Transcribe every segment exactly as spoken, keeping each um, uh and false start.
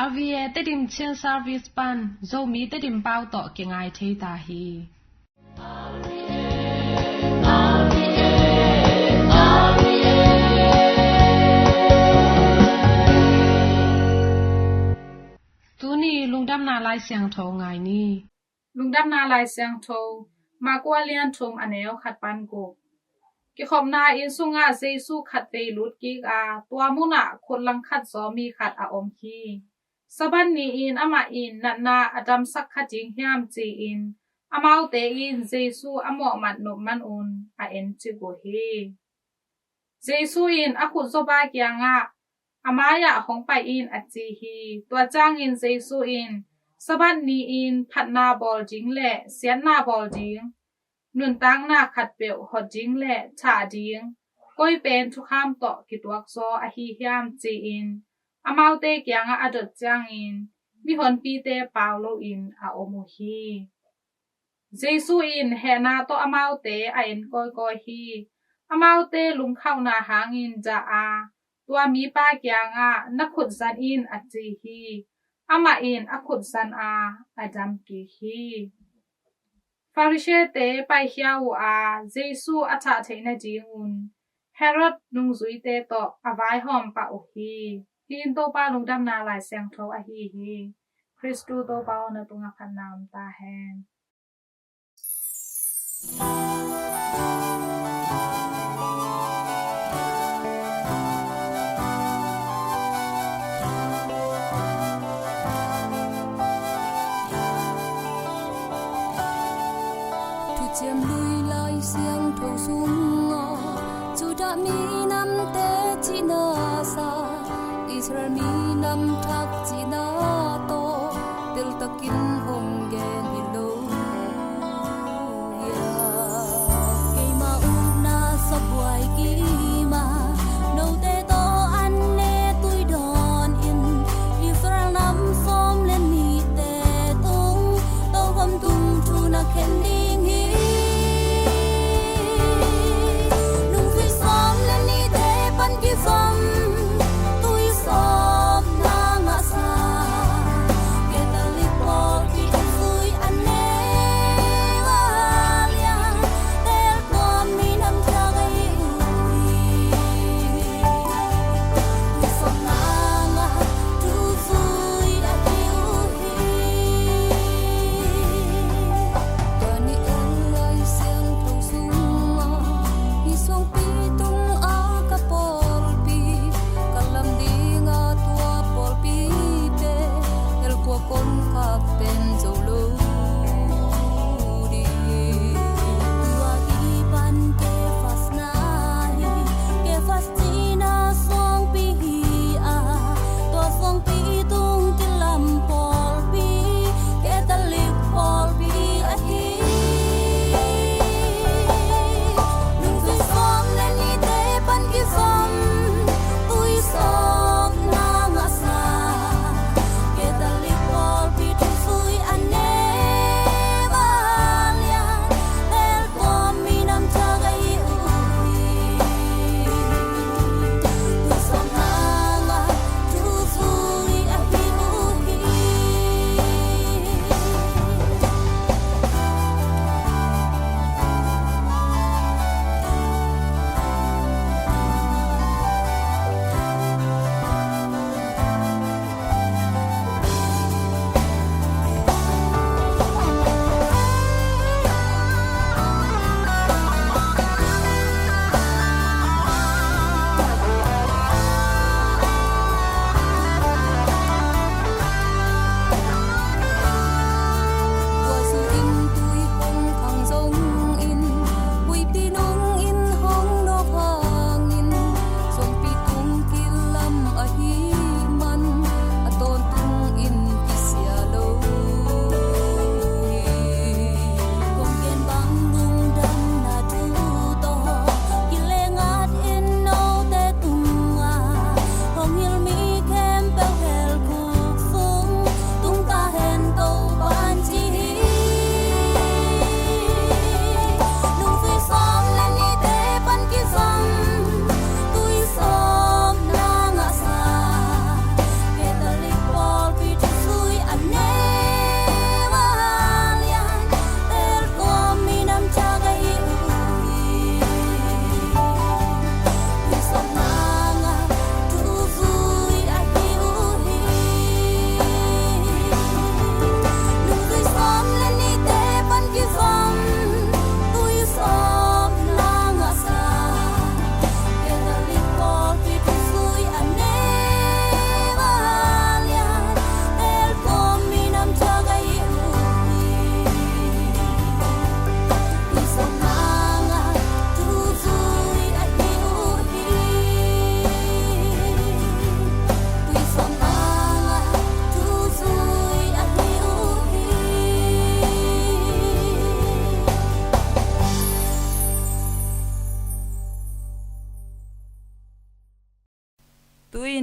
R V A Tedim Chin Service pan Zomi Tedim pau tawh kingai thei ta hi. Tuni lungdamna Lai Siangtho ngai ni. Lungdamna Lai Siangtho, Mark a lian thum a neu khat pan guk. Kikhopna inn sungah Jesu khatvei lut kik a, tua munah khut langkhat zaw mi khat a om hi. Sabbath ni-in amah in natna a damsak kha ding hiam ci-in amaute in Jesu a mawhmat nop manun a en cik uh hi. Jesu in a khut zawpa kiangah, "A mai-ah hong pai in," a ci hi. Tua ciangin Jesu in, "Sabbath ni-in phatna bawl ding le siatna bawl ding, nuntakna khatpeuh hot ding le thah ding koi pen thukham tawh kituak zaw ahi hiam?" ci-in amaute kiangah a dot ciangin mihonpite pau loin a om uh hi. Jesu in hehna tawh amaute a en kawikawi hi. Amaute lungkhauhna hangin dah a, tua mipa kiangah, "Na khut zan in," a ci hi. Amah in a khut zan a, a dam kik hi. Pharisee-te paikhia uh a, Jesu a thah theih nadingun Herod nungzuite tawh a vaihawm pah uh hi. Hih in Topa lungdamna Lai Siangtho ahi hi. Khristu Topa aw, na tungah phatna om ta hen. Thuciam Lui Lai Siangtho sungah Judah minamte cihna sa, Israel minam thak cihna tawh teltakin hong gen hi lo. Keima upna sabuai kima, note tawh an ne tui dawn in, Israel nam sawm le nihte tung, Tokhom tung thu na khen ding hi. Nungzui sawm le nihte pan kizom, tui sawm na ngahsa, Catholic pawl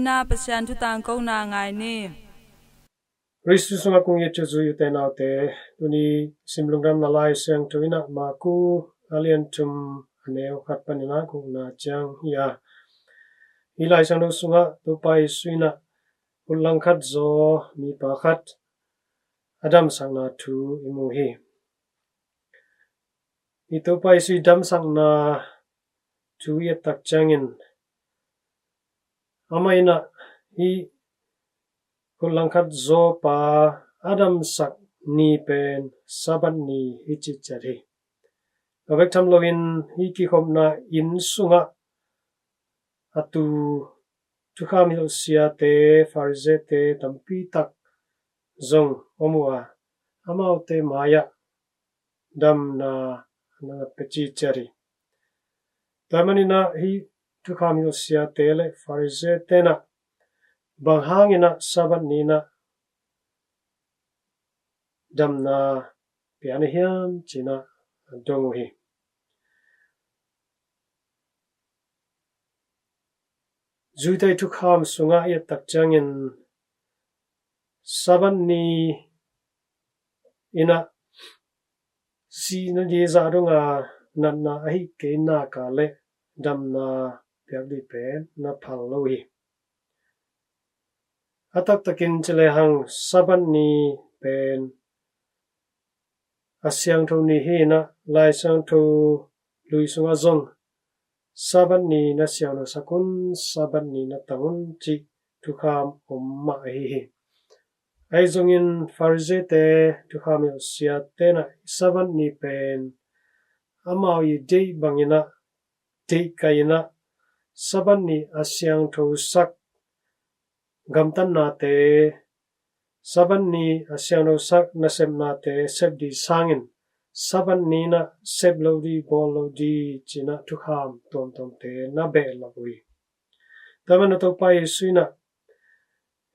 Na Pasian thu tangkona ngai ni. Kristu sungah kong it zui ute naute, tuni sim lungdamna Lai Siangtho in ah Marku a lian thum a neu khat panin ah kong na ciang hi a. Hih Lai Siangtho sungah Topa Jesu in ah khut langkhat zaw mipa khat a damsakna thu i mu hi. Hih Topa Jesu i damsakna thu i et tak ciangin, amah in ah hih khut langkhat zawpa a damsak ni pen Sabbath ni hi ci ciat hi. A bek tham loin hih kikhopna inn sungah a tu thukham hilh siate, Pharisee-te tampi tak zong om uh a, amaute mai-ah damna na pia ci ciat hi. Tua manin ah hih thukham hilh siate le Pharisee-te in ah bang hangin ah Sabbath ni in ah damna pia na hiam ci-in ah dong uh hi. Juite thukham sungah i et tak ciangin Sabbath ni in ah sihna ding zah dong a natna ahih kei nak leh damna piak ding pen na phal lo hi. A taktakin ci lehang Sabbath ni pen a siangtho ni hi-in ah Lai Siangtho lui sungah zong Sabbath ni na siangthosak un, Sabbath ni na tang un cih thukham om mah ahi hi. Ahi zongin Pharisee-te, thukham hilh siate in ah Sabbath ni pen amau i deih bangin ah, deihkai in ah Sabbath ni a siangthosak gamtatnate, Sabbath ni a siangthosak nasepnate sep ding sangin Sabbath ni in ah sep lo ding, bawl lo ding ci-in ah thukham tuamtuamte na behlap uh hi. Tua manin ah Topa Jesu in ah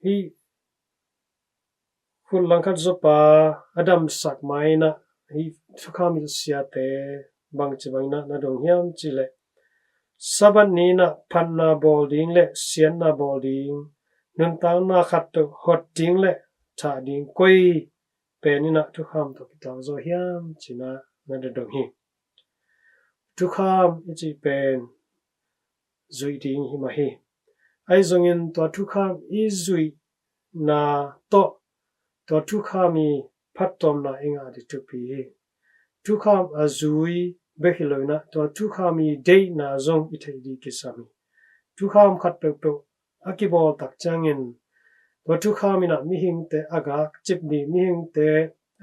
hih khut langkhat zawpa a damsak mai-in ah hih thukham hilh siate bangci bangin ah na dong hiam cih leh, Sabbath ni in ah phatna bawl ding le siatna bawl ding, nuntakna khat tawh hot ding le thah ding koi pen in ah thukham tawh kituak zaw hiam ci-in ah na dong hi. Thukham i cih pen zuih ding hi mah hi. Ahi zongin tua thukham i zuihna tawh tua thukham i phattuamna i ngah ding thupi hi. Thukham a zui bek hi lo-in ah tua thukham i deihna zong i theih ding kisam hi. Thukham khat peuhpeuh a kibawl tak ciangin tua thukham in ah mihingte a gakcip ding, mihingte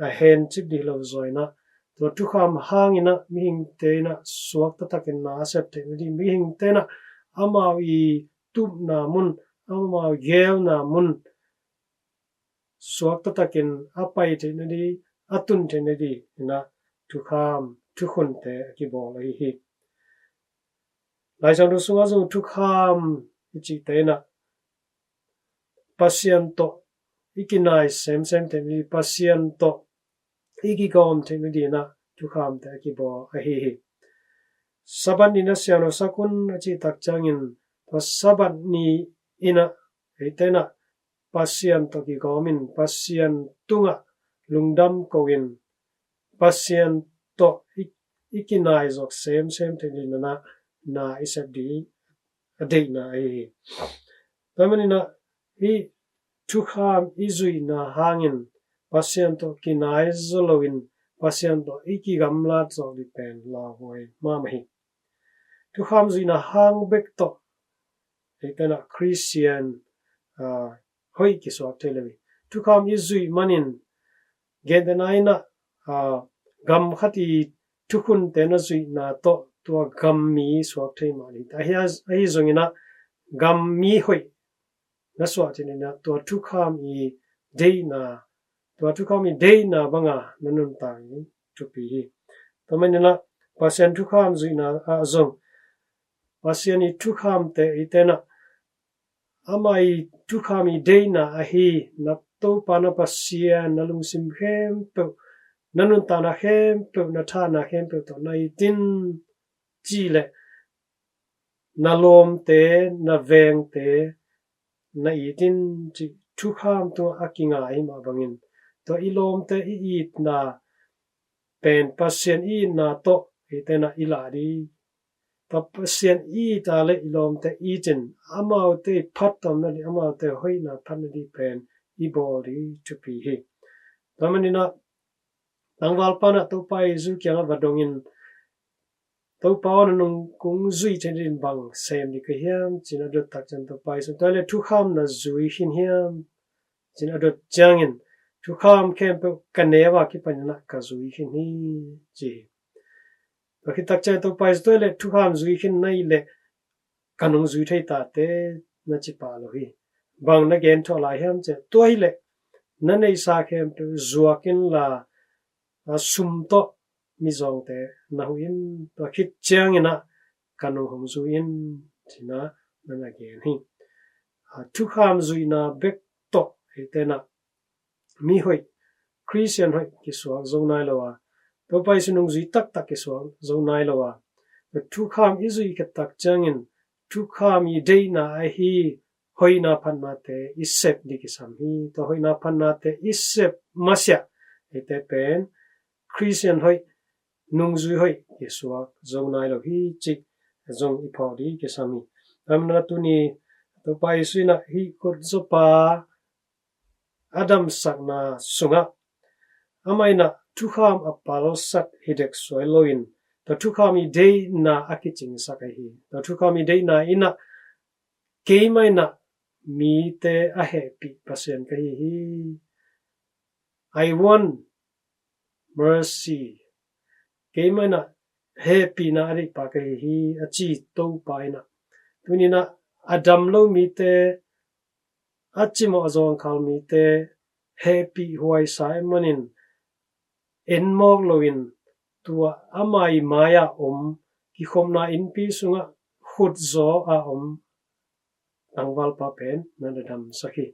a hencip ding hi lo zaw-in ah, tua thukham hangin ah mihingte in ah suak taktakin na a sep theih nading, mihingte in ah amau i tupna mun, amau geelna mun suak taktakin a pai theih nading, a tun theih nading in ah thukham, thukhunte a kibawl ahi hi. Lai Siangtho sungah zong thukham i cihte in ah Pasian tawh i kinai semsem theih nading, Pasian tawh i kigawm theih nading in ah thukhamte a kibawl ahi hi. Sabbath ni na siangthosak un a cih tak ciangin tua Sabbath ni in ah eite in ah Pasian tawh kigawm in, Pasian tungah lungdam ko in, Pasian tawh i, i kinai zawk semsem theih nading in ah na i sep ding a deihna ahi hi. Tua manin ah hih thukham i zuihna hangin Pasian tawh kinai zaw loin Pasian tawh i kigamlat zawk ding pen lauhuai mahmah hi. Thukham zuihna hang bek tawh eite in ah Khristian, ah, hoih kisuak thei lo hi. Thukham i zuih manin gentehna in ah, ah, gam khat i thukhunte na zuihna tawh tua gam mi suak thei mah hi. Ahi, ahi zongin ah gam mi hoih na suah theih nading in ah tua thukham i deihna, tua thukham i deihna banga na nuntak ding thupi hi. Tua manin ah Pasian thukham zuihna ah zong Pasian i thukhamte eite in ah ama i thukham i deihna ahi, na Topa na Pasian na lungsim khempeuh, na nuntakna khempeuh, na thahna khempeuh tawh na it in ci leh na lawmte, na vengte, na it in, cih thukham tungah a kinga ahi mah bangin, tua i lawmte i itna pen Pasian i itna tawh eite in ah i lah ding. Tua Pasian i it a leh i lawmte i it in, amaute i phattuamna ding, amaute hoihna phatna ding pen i bawl ding thupi hi. Tua manin ah tangvalpa in ah Topa Jesu kiangah va dongin, Topa aw, nang kong zui theih nadingin bang sem ding ka hiam, ci-in a dot tak ciang Topa Jesu in, tua leh thukham na zui khin hiam, ci-in a dot ciangin, thukham khempeuh ka neu a kipanin ah ka zui khin hi, ci hi. Tua khit tak ciang Topa Jesu in, tua leh thukham zui khin na hih leh ka nung zui thei tate, na ci pah lo hi. Bang na gen thawh lai hiam cih leh, tua hi leh na neihsa khempeuh zuak inla, a, sum tawh mizawngte na huh in, tua khit ciangin ah ka nung hong zui in, ci-in ah na na gen hi. A, thukham zuihna bek tawh eite in ah mi hoih, Khristian hoih kisuak zo nai lo a, Topa Jesu nungzui taktak kisuak zo nai lo a, thukham i zuih khit tak ciangin thukham i deihna ahi hoihna phatnate i sep ding kisam hi. Tua hoihna phatnate i sep masiah eite pen Khristian hoih, nungzui hoih kisuak zo nai lo hi, cih zong i phawk ding kisam hi. Tua manin ah tuni Topa Jesu in ah hih khutzawpa a damsakna sungah amah in ah thukham a palsat hi dek suai loin, tua thukham i deihna a kicingsak ahi hi. Tua thukham i deihna in ah keimah in ah mite a hehpih Pasian ka hi hi. I want mercy. Keimah in ah hehpihna a deihpa ka hi hi, a ci Topa in ah, tuni in ah a dam lo mite, a cimawh a zawngkhal mite hehpih huaisa ahih manin en mawk loin, tua ama i mai-ah om, kikhopna innpi sungah khutzaw a om tangvalpa pen na na damsak hi.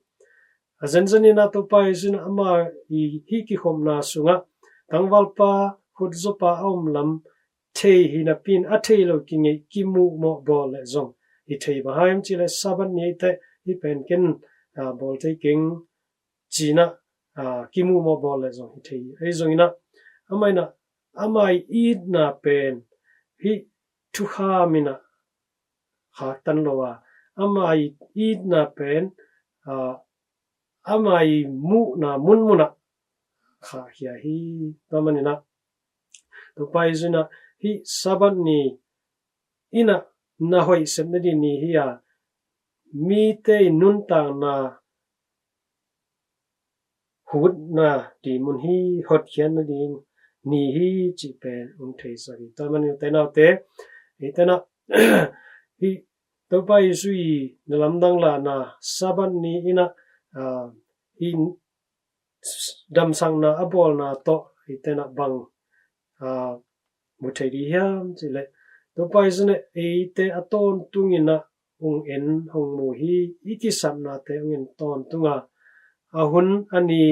A zenzen in ah Topa Jesu in ah ama i hih kikhopna sungah tangvalpa khutzawpa a om lam thei hi napi-in, a thei lo kingeih kimuhmawh bawl leh zong i thei bang hiam cih leh Sabbath ni eite hih pen ken, a, bawl thei keng, ci-in ah, a, kimuhmawh bawl leh zong i thei hi. Ahi zongin ah amah in ah ama i itna pen hih thukham in ah khaktan lo a, ama i itna pen, a, ama i muhna munmun ah khahkhia hi. Tua manin ah Topa Jesu in ah hih Sabbath ni in ah na hoih sep nading ni hi a, mite i nuntakna hutna ding mun hi, hotkhiatna ding ni hi, cih pen hong theisak hi. Tua manin ute naute, eite in ah hih Topa Jesu i na lamdang lahna Sabbath ni in ah, a, hih damsakna a bawlna tawh eite in ah bang, a, mu thei ding hiam cih leh, Topa Jesu in ah eite a tawntungin ah hong en hong mu hi. I kisapnate hong en tawntung a, a hun a ni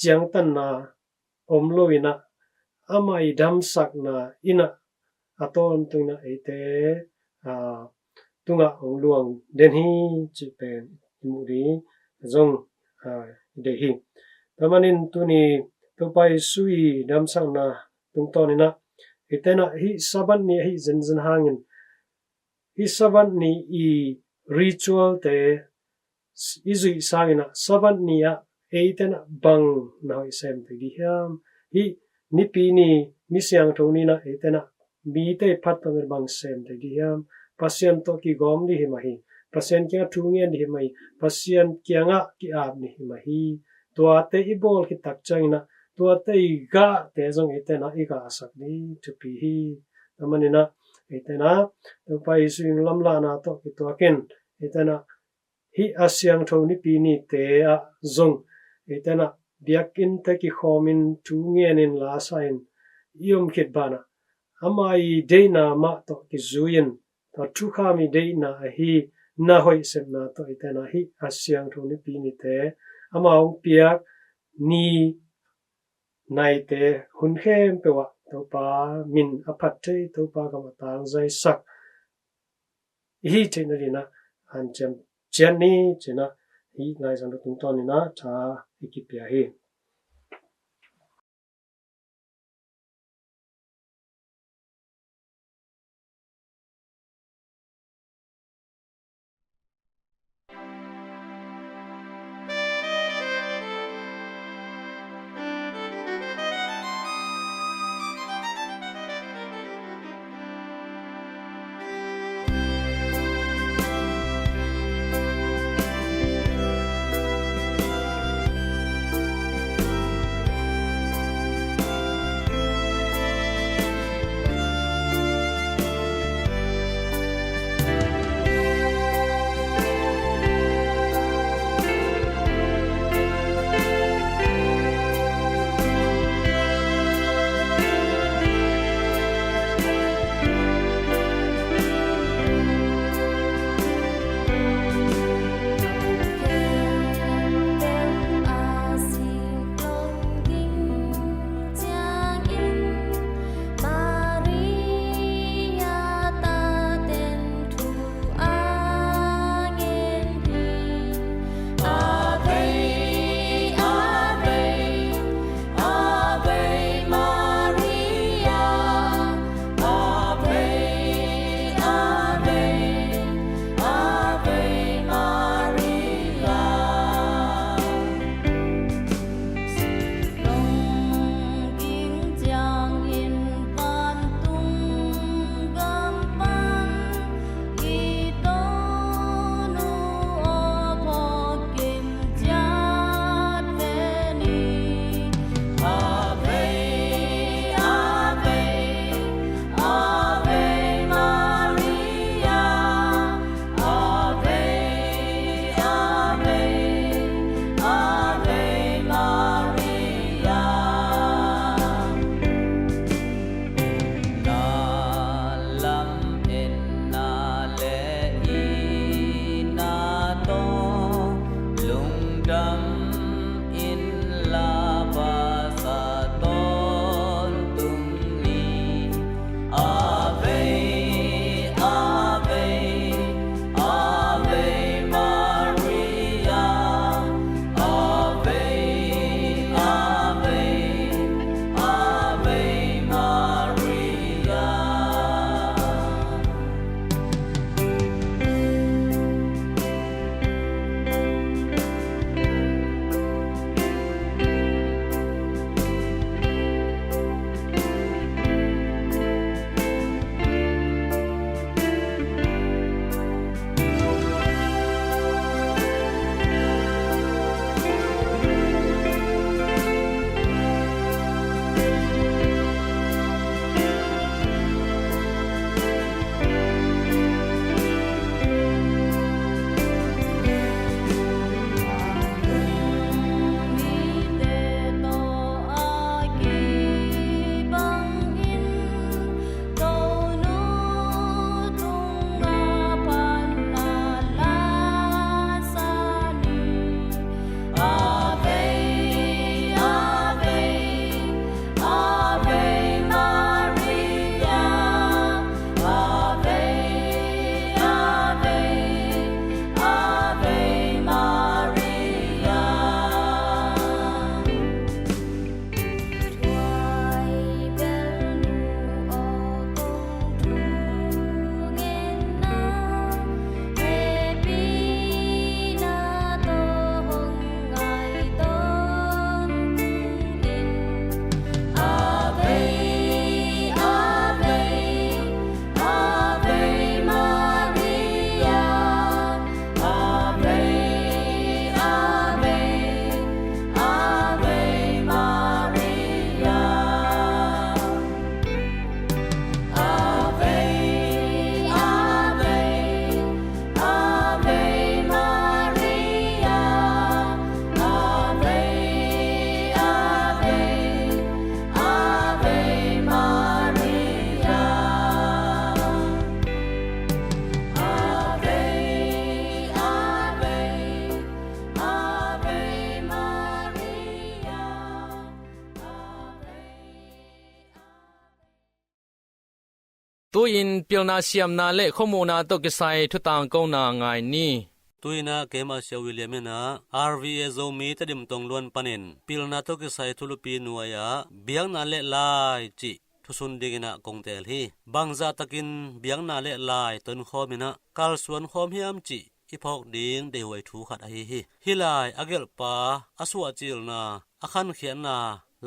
ciangtanna om loin ah ama i damsakna in ah a tawntungin ah eite, a, tungah hong luang den hi, cih pen i muh ding zong, a, i deih hi. Tua manin tuni Topa Jesu i damsakna tungtawnin ah eite in ah hih Sabbath ni ahi zenzen hangin, hih Sabbath ni i ritualte i zuih sangin ah Sabbath ni ah eite in ah bang na hoih sem thei ding hiam? Hih nipi ni, ni siangtho ni in ah eite in ah mite i phattuamna bang sem thei ding hiam? Pasian tawh kigawm ding hi mah hi. Pasian kiangah thu ngen ding hi mah hi. Pasian kiangah ki-ap ding hi mah hi. Tuate i bawl khit tak ciangin ah tuate i gahte zong eite in ah i gahsak ding thupi hi. Tua manin ah eite in ah Topa Jesu i lamlahna tawh kituakin eite in ah hih a siangtho nipi nite ah zong eite in ah biakinnte kikhawmin thu ngenin lasa-in i om khit banah ama i deihna mah tawh kizui-in, tua thukham i deihna ahi na hoih sepna tawh eite in ah hih a siangtho nipi nite, ama hong piak ni naite, hun khempeuh ah Topa min a phat thei, Topa gam a tangzaisak i hih theih nadingin ah hanciam ciat ni ci-in ah, hih laizang tungtawn in ah tha i kipia hi. Tu-in pilna siamna le khuamuhna tawh kisai thutangkona ngai ni. Tuinah keimah Sia William inah R V A Zomi Tedim tong luan panin pilna tawh kisai thulupi nuai-ah biakna le lai cih thusun dinginah kong teel hi. Bangzah takin biakna le lai tonkhawm inah kalsuan khawm hiam cih i phawk ding deihhuai thu khat ahi hi. Hih lai a gelhpa a suahcilna, a khankhiatna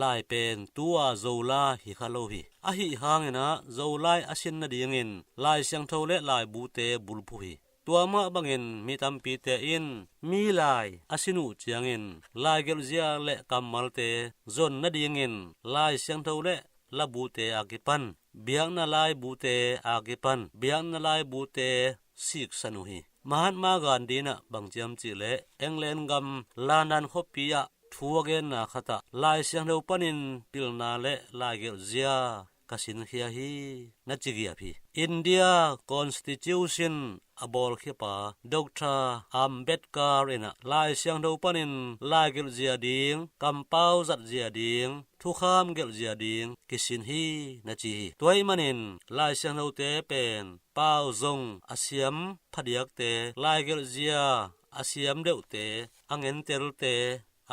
lai pen tu-a Zolai hi kha lo hi. Ahi hanginah Zolai a sin nadingin Lai Siangtho le laibute bulphuh hi. Tua mah bangin mi tampite in mi lai a sin uh ciangin laigelhzia le kammalte zon nadingin Lai Siangtho le labute a kipan, biakna laibute a kipan, biakna laibute siksan uh hi. Mahatma Gandhi inah bang ciam cihleh England gam London khuapi ah thu a genna khatah Lai Siangtho panin pilna le laigelhzia ka sinkhia hi, na ci giap hi. India Constitution a bawlkhiapa Doctor Ambedkar inah Lai Siangtho panin laigelhzia ding, kampau zatzia ding, thukham gelhzia ding kisin hi, na ci hi. Tua ahih manin Lai Siangthote pen pau zong a siam phadiakte, laigelhzia a siam deuhte, a ngentelte,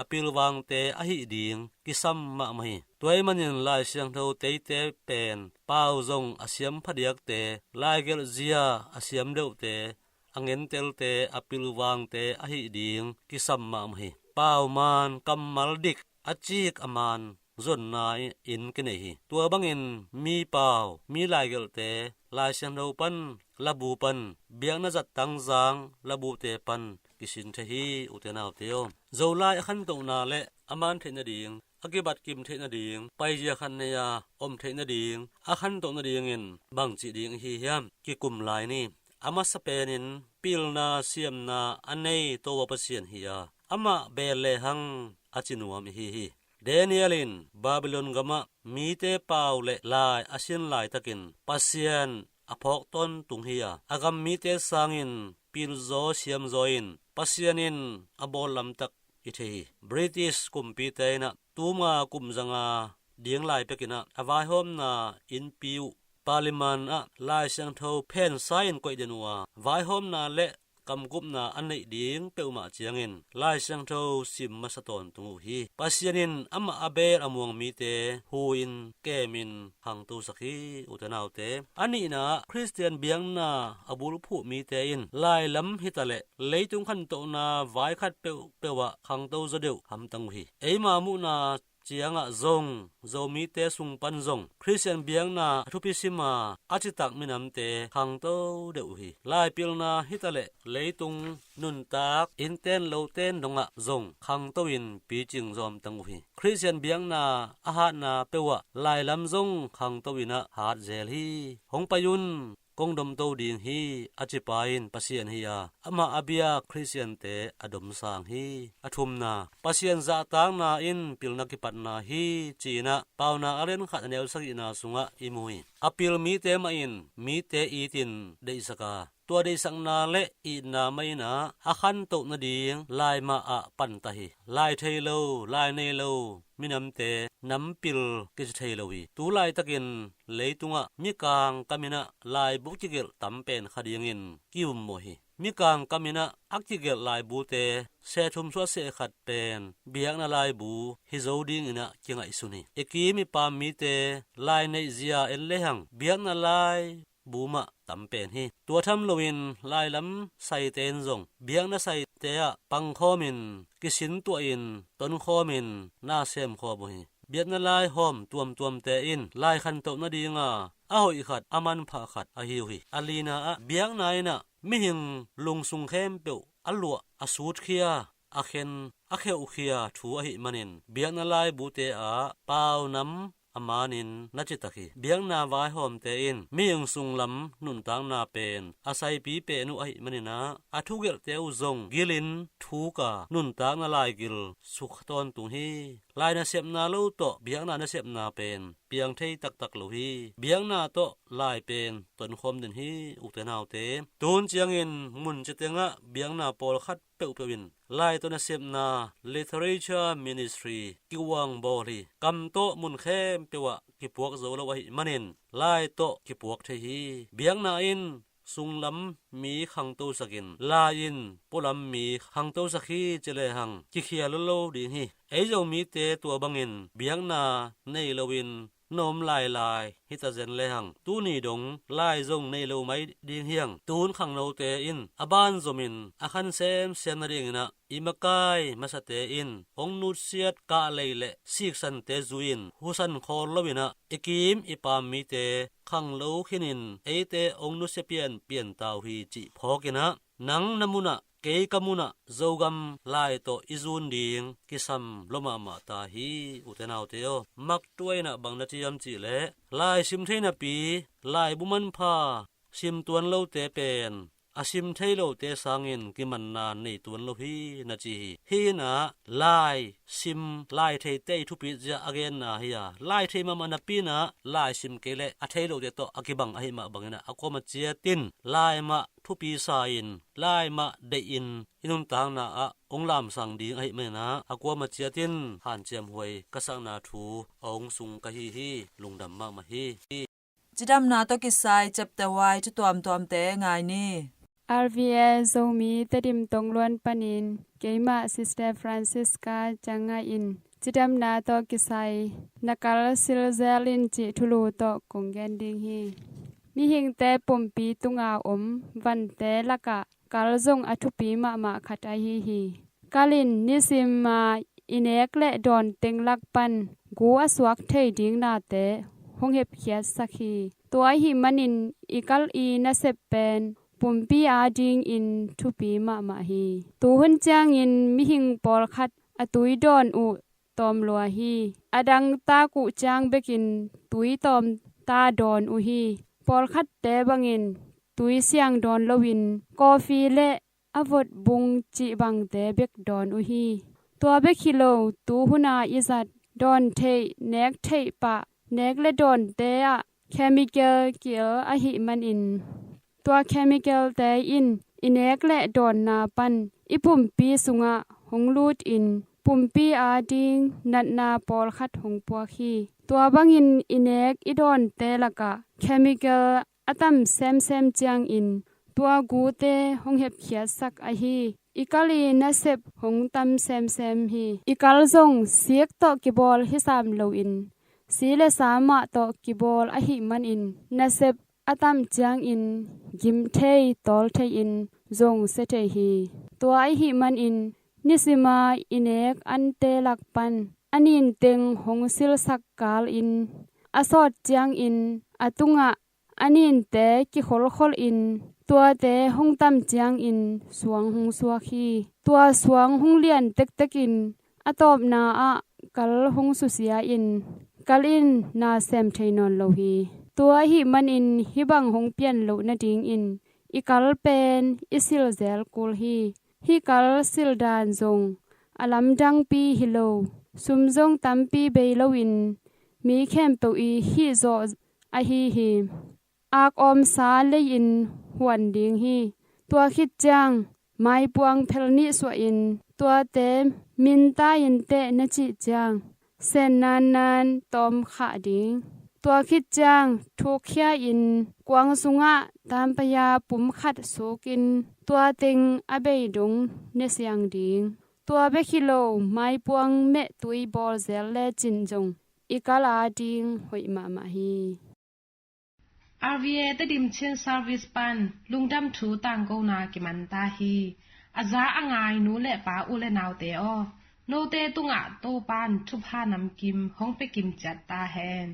a pilvangte ahih ding kisam mahmah hi. Tua ahih manin Lai Siangtho teite pen pau zong a siam phadiakte, laigelhzia a siam deuhte, a ngentelte, a pilvangte ahih ding kisam mahmah hi. Pau man, kammal dik, a cik a man zonna in kinei hi. Tua bangin mi pau, mi laigelhte Lai Siangtho pan, labu pan, biakna zat tangzang labute pan kisin thei hi, ute naute aw. Zolai a khantohna le a man theih nading, a kibatkim theih nading, paizia khat nei-a om theih nading a khantoh nadingin bangci ding ihi hiam? Kikum lai ni. A masa penin pilna siamna a nei Topa Pasian hi-a, amah bel lehang a ci nuam ihi hi. Daniel in Babylon gamah mite pau le lai a sin laitakin Pasian a phawk tawntung hi-a, a gam mite sangin pilzaw siamzaw in Pasian in a bawl lamtak i thei hi. British kumpite inah tuma kum zanga ding lai pekinah a vaihawmna innpi uh Parliament ah Lai Siangtho phensa in koih den uh a, vaihawmna le kamkupna a neih ding peuhmah ciangin Lai Siangtho sim masa tawntung uh hi. Pasian in amah a bel a muang mite hu-in kemin khangtosak hi, ute naute. A nihna ah Khristian biakna a bulphuh mite in lailam hitaleh leitung khantohna vai khat peuhpeuh ah khangto zaw deuh hamtang uh hi. Eima muhna ciangah zong, Zomite sung pan zong Khristian biakna a thupi sima a citak minamte khangto deuh uh hi. Laipilna hitaleh leitung nuntak innten loten dongah zong khangto-in picing zaw hamtang uh hi. Khristian biakna a hatna peuhah lailam zong khangto-in ah hat zel hi. Hong pai un, kong domto ding hi, a cipa in Pasian hi-a, amah a biak Khristiante a domsang hi. A thumna, Pasian zahtakna in pilna kipatna hi, ci-in ah Paunak a lian khat a neu sagihna sungah i mu hi. A pil mite mah in mite itin deihsak a, tua deihsakna le itna mah in ah a khantoh nading lai mah ah panta hi. Lai thei lo, lai nei lo minamte nampil kici thei lo hi. Tu laitakin leitungah mikang kamin ah laibu kigelh tam pen kha dingin ki-ummawh hi. Mikang kamin ah a kigelh laibute seh thum suah seh khat pen biakna laibu hi zo dingin ah kingaihsun hi. I kim i pam mite lai neihzia en lehang biakna lai bu mah tam pen hi. Tua tham loin lailam saite in zong biakna saite ah pangkhawmin, kisintuahin, tonkhawmin na semkhawm uh hi. Biakna lai hawm tuamtuamte in lai khantoh nadinga a hoih khat, a manpha khat ahi uh hi. A lina ah biakna in ah mihing lungsung khempeuh a luah, a sutkhia, a khen, a kheuhkhia thu ahih manin biakna laibute ah pau nam a manin na citak hi. Biakna vaihawmte in mihing sunglam nuntakna pen a saipi pen uh ahih manin ah a thugelhte uh zong gilin thuk a, nuntakna laigil sukha tawntung hi. Lai nasepna lo tawh biakna nasepna pen piang thei taktak lo hi. Biakna tawh lai pen tonkhawm den hi, ukte naute. Tun ciangin mun citengah biakna pawlkhat peuhpeuh in lai tawh nasepna, literature ministry, kiuang bawl hi. Kam tawh mun khempeuh ah kipuak zo lo ahih manin lai tawh kipuak thei hi. Biakna in sunglam mi khangtosakin lai in pualam mi khangtosak hi ci lehang kikhial lo lo ding hi. Ei Zomite tua bangin biakna nei loin na om lailai hita zen lehang tuni dong lai zong nei lo mai ding hiang. Tuhun khangnote in a banzomin a khan semsem nadingin ah i makai masate in hong nutsiat kahlei le siksante zui-in husan khawl loin ah i kim i pam mite khanglo khinin eite hong nutsia pianpian ta uh hi cih phawkin ah nang na munah kei ka munah Zogam lai tawh i zun ding kisam lua mahmah ta hi. Ute naute aw, maktuainah bang na ci hiam cihleh lai sim thei napi, laibu manpha sim tuan lote pen a sim thei lote sangin kimanna nei tuan lo hi na ci hi. Hih inah lai sim, lai theite i thupi zia a genna hi a, lai thei mahmah napi inah lai sim kei leh a thei lote tawh a kibang ahi mah bangin ah a kuama ciatin lai mah thupi sa-in lai mah deih in i nuntakna ah hong lamsang ding ahi manin ah a kuama ciatin hanciam huai ka sakna thu a hong sung ka hi hi. Lungdam mahmah hi. Cidamna tawh kisai chapter Y thu tuamtuamte ngai ni. R V A Zomi Tedim Tongluan panin keimah Sister Francisca Ciang Ngai in cidamna tawh kisai na kal silzel in cih thulu tawh kong gen ding hi. Mihingte pumpi tunga om vante lakah kal zong a thupi mahmah khat ahi hi. Kal in nisima i nek le dawn teng lak pan gu a suak thei ding nate hong hepkhiatsak hi. Tua ahi manin i kal i nasep pen pumpi adingin thupi mahmah hi. Tuhun ciangin mihing pawlkhat a tui dawn uh tawm lua hi. A dangtak uh ciang bekin tui tawm ta dawn uh hi. Pawlkhatte bangin tui siang dawn loin coffee le a vot bung cih bangte bek dawn uh hi. Tua bek hi lo, tuhuna i zat dawn theih nek theih pah nek le dawnte ah chemical ki-el ahi manin tua chemicalte in i nek le dawnna pan i pumpi sungah hong lutin pumpi ading natna pawlkhat hong puak hi. Tua bangin i nek i dawnte lakah chemical a tam semsem ciangin tua gute hong hepkhiatsak ahi. I kal i nasep hong tam semsem hi. I kal zong sik tawh kibawl hi sam loin si le sa mah tawh kibawl ahi manin nasep a tam ciangin gim thei tawl thei in zong sia thei hi. Tua ahi manin nisima i nek ante lak pan a nin teng hong silsak kalin a sawt ciangin a tungah a ninte kikholkhol in tuate hong tam ciangin suang hong suak hi. Tua suang hong lian tektekin a tawpna ah kal hong susia in kal in na sem thei nawn lo hi. Tua ahi manin hih bang hong pian loh nadingin i kal pen i silzel kul hi. Hih kal sildan zong a lamdangpi hi lo, sum zong tampi bei loin mi khempeuh i hih zawh ahi hi. Ak awmsa lei-in huan ding hi. Tua khit ciang maipuang phel nih suahin tuate minta in teh na cih ciang sen nannan tawm khah ding. Tua khit ciang thukkhia in kuang sungah tampaya pum khat sukin tua teng a bei dong ne siang ding. Tua bek hi lo, maipuang meh tui bawl zel lecin zong i kal ading hoih mahmah hi. R V A Tedim Chin Service pan lungdam thu tangkona kiman ta hi. A za a ngai nu le pa u le naute aw, note tungah Topan thupha namkim hong pia kim ciat ta hen.